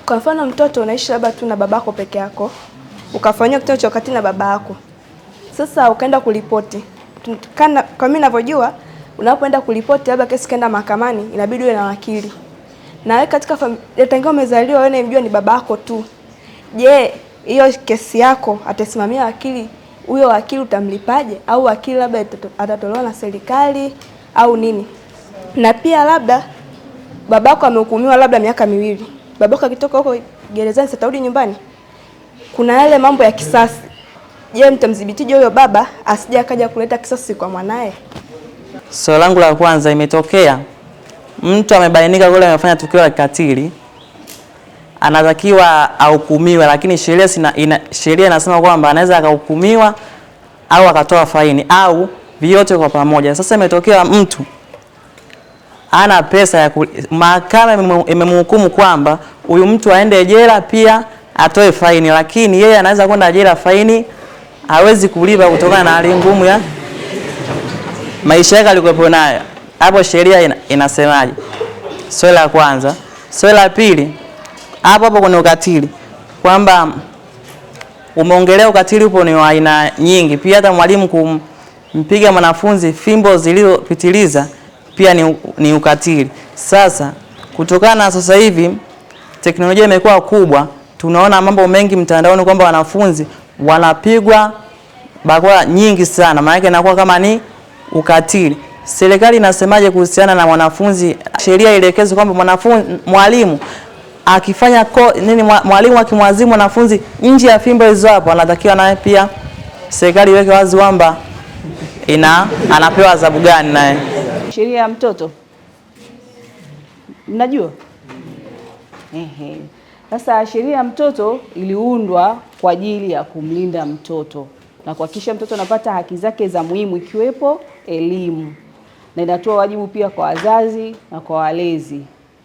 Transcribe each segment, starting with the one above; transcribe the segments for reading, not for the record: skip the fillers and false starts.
Kwa mfano mtoto unaishi labda tu na babako peke yako, ukafanyiwa kitendo cha ukatili na baba yako, sasa ukaenda kuripoti. Kwa mimi ninavyojua, unapoenda kuripoti labda kesi kaenda mahakamani, inabidi uwe na wakili. Na wewe katika familia tangia umezaliwa wewe unayemjua ni babako tu. Je, hiyo kesi yako atasimamia wakili? Huyo wakili utamlipaje? Au wakili labda atatolewa na serikali au nini? Na pia labda babako amehukumiwa labda miaka 2. Babako akitoka huko gerezani atarudi nyumbani. Kuna yale mambo ya kisasi. Je, mtamdhibitije huyo baba asije akaja kuleta kisasi kwa mwanae? Swali langu la kwanza, imetokea mtu amebainika kule amefanya tukio la kikatili, anatakiwa ahukumiwe, lakini sheria inasema kwamba anaweza akahukumiwa au akatoa faini au vyote kwa pamoja. Sasa imetokea mtu ana pesa ya mahakama imemhukumu kwamba huyu mtu aende jela pia atoe faini, lakini yeye anaweza kwenda jela, faini hawezi kulipa kutokana na hali ngumu ya maisha yake alikuwepo nayo. Hapo sheria inasemaje? Swali la kwanza. Swali la pili, hapo hapo kuna ukatili, kwamba umeongelea ukatili upo ni wa aina nyingi. Pia hata mwalimu kumpiga mwanafunzi fimbo zilizopitiliza pia ni ukatili. Sasa kutokana na sasa hivi teknolojia imekuwa kubwa, tunaona mambo mengi mtandaoni kwamba wanafunzi wanapigwa bakora nyingi sana, maana yake inakuwa kama ni ukatili. Serikali inasemaje kuhusiana na mwanafunzi? Sheria ielekeze kwamba mwanafunzi, mwalimu akifanya mwalimu akimwazimu mwanafunzi nje ya fimbo hizo hapo, anatakiwa naye pia serikali iweke wazi kwamba anapewa adhabu gani naye. Sheria ya mtoto mnajua? Ehe. Sasa sheria ya mtoto iliundwa kwa ajili ya kumlinda mtoto na kuhakikisha mtoto anapata haki zake za muhimu ikiwepo elimu, na inatoa wajibu pia kwa wazazi na kwa walezi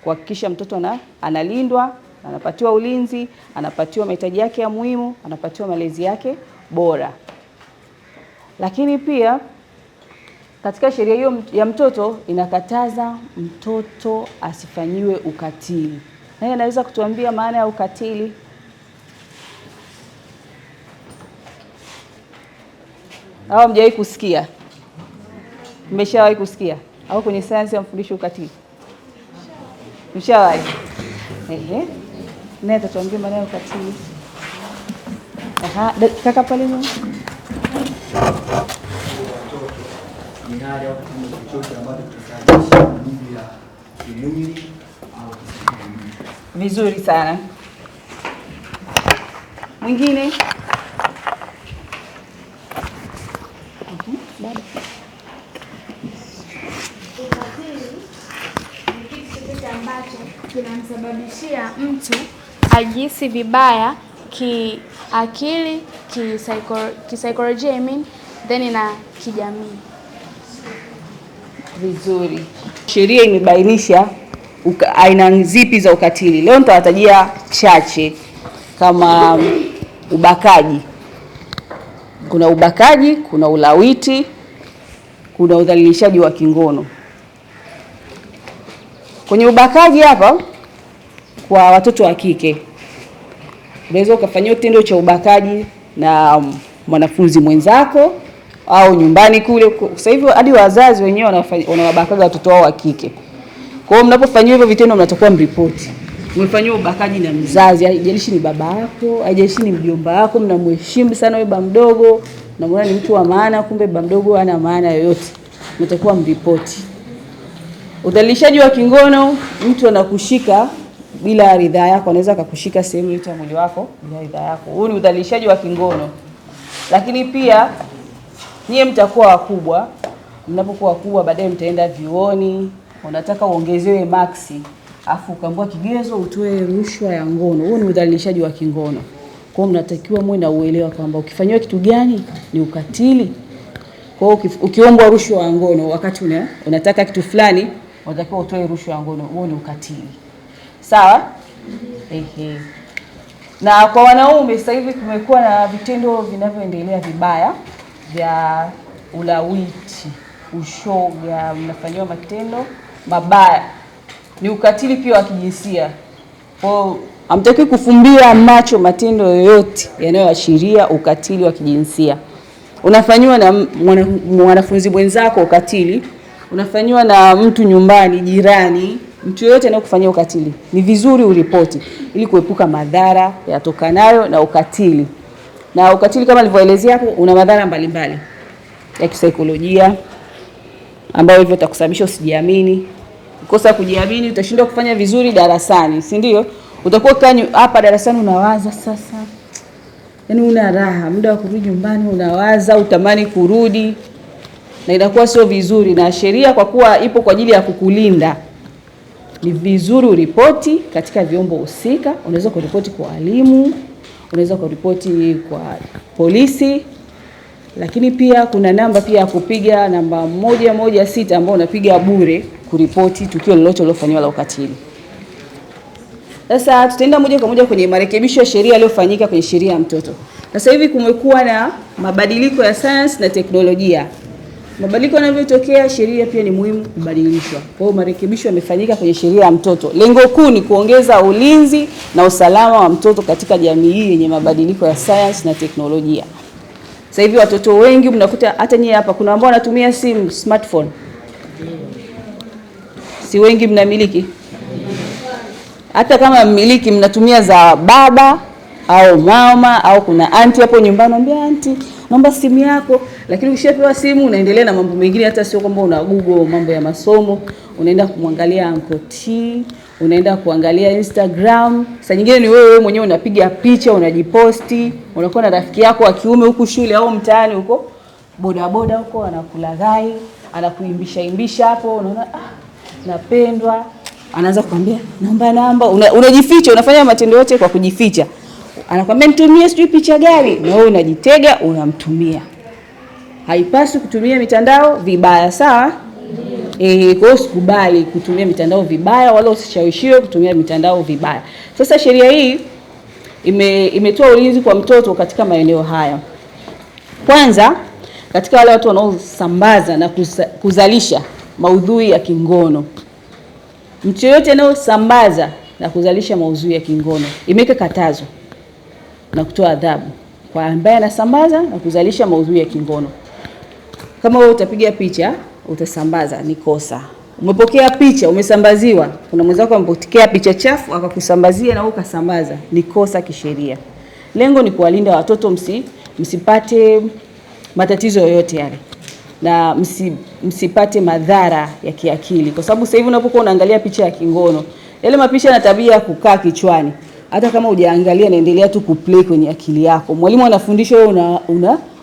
kuhakikisha mtoto analindwa, anapatiwa ulinzi, anapatiwa mahitaji yake ya muhimu, anapatiwa malezi yake bora. Lakini pia katika sheria hiyo ya mtoto inakataza mtoto asifanyiwe ukatili. Nani anaweza kutuambia maana ya ukatili? Au hamjawahi kusikia? Mmeshawahi kusikia? Au kwenye sayansi ya mfundisho ukatili? Mshawahi? Ehe. Nani atatuambia maana ya ukatili? Aha, kaka pale nyuma. Ni hali au kitendo chochote ambacho kitasababisha maumivu ya kimwili au kisaikolojia. Vizuri sana. Mwingine? Ukatili ni kitu chochote ambacho kinamsababishia mtu ajihisi vibaya kiakili, kisaikolojia, I mean, then na kijamii. Vizuri. Sheria imebainisha aina zipi za ukatili. Leo nitawatajia chache kama ubakaji. Kuna ubakaji, kuna ulawiti, kuna udhalilishaji wa kingono. Kwenye ubakaji hapa kwa watoto wa kike, unaweza ukafanyiwa kitendo cha ubakaji na mwanafunzi mwenzako au nyumbani kule. Sasa hivi hadi wazazi wenyewe wanawabakaga watoto wao wa kike. Kwa hiyo mnapofanyiwa hivyo vitendo mnatakiwa mripoti. Umefanyiwa ubakaji na mzazi, haijalishi ni baba yako, haijalishi ni mjomba wako, mnamheshimu sana yule baba mdogo, mnamuona ni mtu wa maana, kumbe baba mdogo hana maana yoyote. Mnatakiwa mripoti. Udhalilishaji wa kingono, mtu anakushika bila ridhaa yako, anaweza akakushika sehemu yote ya mwili wako bila ridhaa yako. Huu ni udhalilishaji wa kingono. Lakini pia nyie mtakuwa wakubwa, mnapokuwa wakubwa baadaye mtaenda vyuoni, unataka uongezewe maksi, afu ukaambiwa kigezo utoe rushwa ya ngono. Huo ni udhalilishaji wa kingono. Kwa hiyo mnatakiwa muwe na uelewa kwamba ukifanyiwa kitu gani ni ukatili. Kwa hiyo ukiombwa rushwa ya ngono wakati unataka kitu fulani, unatakiwa utoe rushwa ya ngono. Huo ni ukatili. Sawa? Ehe. Na kwa wanaume sasa hivi kumekuwa na vitendo vinavyoendelea vibaya vya ulawiti, ushoga, mnafanyiwa matendo mabaya. Ni ukatili pia wa kijinsia. Kwa hiyo Hamtakiwi kufumbia macho matendo yoyote yanayoashiria ukatili wa kijinsia. Unafanyiwa na mwanafunzi mwenzako ukatili, unafanyiwa na mtu nyumbani, jirani, mtu yoyote anayekufanyia ukatili, ni vizuri uripoti ili kuepuka madhara yatokanayo na ukatili. Na ukatili kama nilivyoelezea hapo una madhara mbalimbali ya kisaikolojia, ambayo hivyo itakusababisha usijiamini. Ukosa kujiamini, utashindwa kufanya vizuri darasani, si ndio? Utakuwa hapa darasani unawaza sasa, yaani una raha, muda wa kurudi nyumbani unawaza, utamani kurudi, na inakuwa sio vizuri. Na sheria kwa kuwa ipo kwa ajili ya kukulinda, ni vizuri uripoti katika vyombo husika. Unaweza kuripoti kwa walimu, unaweza kuripoti kwa polisi, lakini pia kuna namba pia ya kupiga, namba 116 ambayo unapiga bure kuripoti tukio lolote lilofanywa la ukatili. Sasa tutaenda moja kwa moja kwenye marekebisho ya sheria yaliyofanyika kwenye sheria ya mtoto. Sasa hivi kumekuwa na mabadiliko ya sayansi na teknolojia. Mabadiliko yanavyotokea, sheria pia ni muhimu kubadilishwa. Kwa hiyo marekebisho yamefanyika kwenye sheria ya mtoto. Lengo kuu ni kuongeza ulinzi na usalama wa mtoto katika jamii hii yenye mabadiliko ya sayansi na teknolojia. Sasa hivi watoto wengi mnakuta, hata nyie hapa kuna ambao wanatumia simu smartphone. Si wengi mnamiliki? Hata kama mmiliki mnatumia za baba au mama, au kuna anti hapo nyumbani, unamwambia anti, naomba simu yako. Lakini ukishapewa simu unaendelea na mambo mengine, hata sio kwamba una Google mambo ya masomo, unaenda kumwangalia Uncle T, unaenda kuangalia Instagram. Saa nyingine ni wewe mwenyewe unapiga picha, unajiposti, unakuwa na rafiki yako wa kiume huku shule au mtaani huko, bodaboda huko, anakulaghai, anakuimbisha imbisha hapo, unaona napendwa, anaanza kukwambia naomba namba, unajificha, unafanya matendo yote kwa kujificha. Anakuambia nitumie sijui picha gani, na wewe unajitega unamtumia. Haipaswi kutumia mitandao vibaya, sawa? Kwa hiyo usikubali kutumia mitandao vibaya, wala usishawishiwe kutumia mitandao vibaya. Sasa sheria hii imetoa ulinzi kwa mtoto katika maeneo haya. Kwanza, katika wale watu wanaosambaza na kuzalisha maudhui ya kingono. Mtu yeyote anayesambaza na kuzalisha maudhui ya kingono, imeweka katazo na kutoa adhabu kwa ambaye anasambaza na kuzalisha maudhui ya kingono. Kama wewe utapiga picha utasambaza, ni kosa. Umepokea picha, umesambaziwa, kuna mwenzako amepokea picha chafu akakusambazia na wewe ukasambaza, ni kosa kisheria. Lengo ni kuwalinda watoto msipate matatizo yoyote yale, na msipate madhara ya kiakili, kwa sababu sasa hivi unapokuwa unaangalia picha ya kingono, yale mapicha yana tabia ya kukaa kichwani. Hata kama hujaangalia, naendelea tu kuplay kwenye akili yako. Mwalimu anafundisha, wewe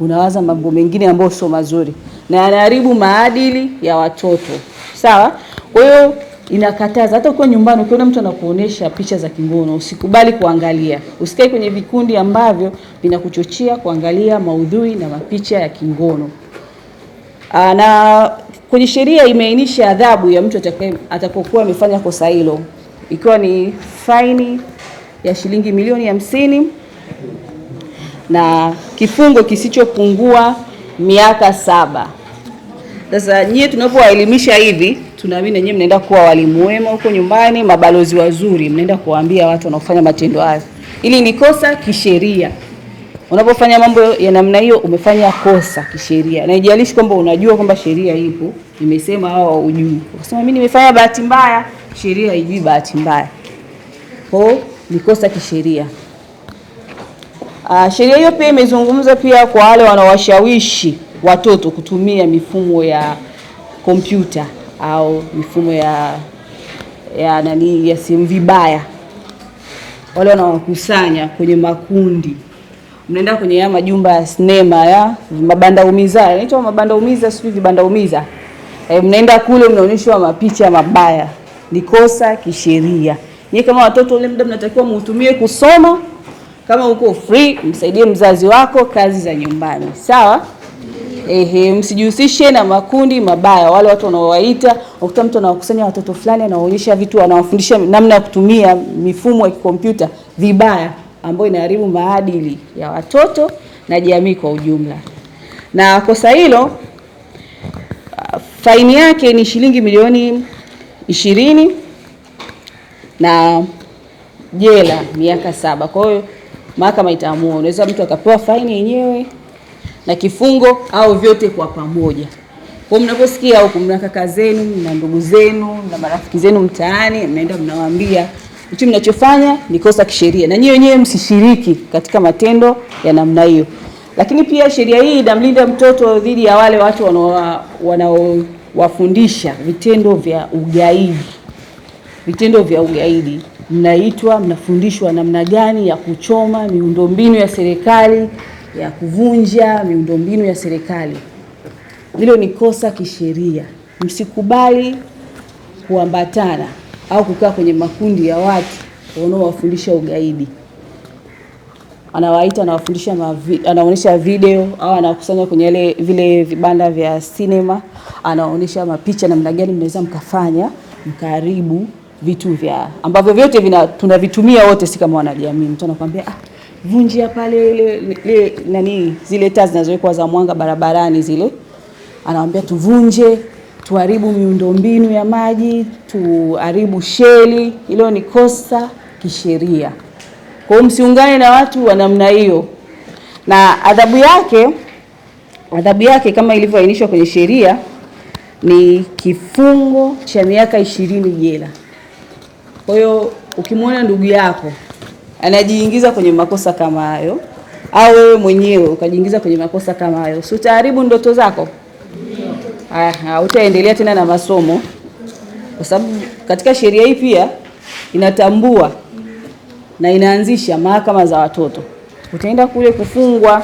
unawaza mambo mengine ambayo sio mazuri, na yanaharibu maadili ya watoto. Sawa? Kwa hiyo inakataza, hata ukiwa nyumbani ukiona mtu anakuonesha picha za kingono, usikubali kuangalia. Usikae kwenye vikundi ambavyo vinakuchochea kuangalia maudhui na mapicha ya kingono. Na kwenye sheria imeainisha adhabu ya mtu atakapokuwa amefanya kosa hilo, ikiwa ni faini ya shilingi 50,000,000 na kifungo kisichopungua miaka 7. Sasa nyie tunapowaelimisha hivi, tunaamini nyie mnaenda kuwa walimu wema huko nyumbani, mabalozi wazuri, mnaenda kuwaambia watu wanaofanya matendo hayo. Ili ni kosa kisheria. Unapofanya mambo ya namna hiyo umefanya kosa kisheria. Na haijalishi kwamba unajua kwamba sheria ipo, imesema hao hujui. Ukasema mimi nimefanya bahati mbaya, sheria haijui bahati mbaya. Kwa ni kosa kisheria. Sheria hiyo pia imezungumza pia kwa wale wanaowashawishi watoto kutumia mifumo ya kompyuta au mifumo ya nani ya simu vibaya. Wale wanaokusanya kwenye makundi, mnaenda kwenye ya majumba ya sinema ya mabanda umiza, inaitwa mabanda umiza, sijui vibanda umiza. Mnaenda kule mnaonyeshwa mapicha mabaya, ni kosa kisheria. Nyie kama watoto ule muda mnatakiwa muutumie kusoma. Kama uko free, msaidie mzazi wako kazi za nyumbani. Sawa? Msijihusishe na makundi mabaya, wale watu wanaowaita, ukuta mtu anawakusanya watoto fulani, anawaonyesha vitu, anawafundisha namna ya kutumia mifumo ya kompyuta vibaya, ambayo inaharibu maadili ya watoto na jamii kwa ujumla. Na kosa hilo faini yake ni shilingi 20,000,000 na jela miaka 7. Kwa hiyo mahakama itaamua, unaweza mtu akapewa faini yenyewe na kifungo au vyote kwa pamoja. Kwa hiyo mnaposikia huku, mna kaka zenu, mna ndugu zenu, mna marafiki zenu mtaani, mnaenda mnawaambia hicho mnachofanya ni kosa kisheria, na nyinyi wenyewe msishiriki katika matendo ya namna hiyo. Lakini pia sheria hii inamlinda mtoto dhidi ya wale watu wanaowafundisha vitendo vya ugaidi. Vitendo vya ugaidi, mnaitwa, mnafundishwa namna gani ya kuchoma miundombinu ya serikali, ya kuvunja miundombinu ya serikali. Hilo ni kosa kisheria. Msikubali kuambatana au kukaa kwenye makundi ya watu wanaowafundisha ugaidi. Anawaita, anawafundisha, anaonyesha video au anakusanya kwenye ile vile vibanda vya sinema, anaonyesha mapicha namna gani mnaweza mkafanya mkaharibu vitu vya ambavyo vyote tunavitumia wote, si kama wanajamii. Mtu anakuambia vunjia pale ile nani, zile taa zinazowekwa za mwanga barabarani zile, anawaambia tuvunje, tuharibu miundombinu ya maji, tuharibu sheli. Hilo ni kosa kisheria. Kwa hiyo msiungane na watu wa namna hiyo. Na adhabu yake kama ilivyoainishwa kwenye sheria ni kifungo cha miaka 20 jela. Kwa hiyo ukimwona ndugu yako anajiingiza kwenye makosa kama hayo, au wewe mwenyewe ukajiingiza kwenye makosa kama hayo, si utaharibu ndoto zako? Utaendelea tena na masomo, kwa sababu katika sheria hii pia inatambua na inaanzisha mahakama za watoto. Utaenda kule kufungwa.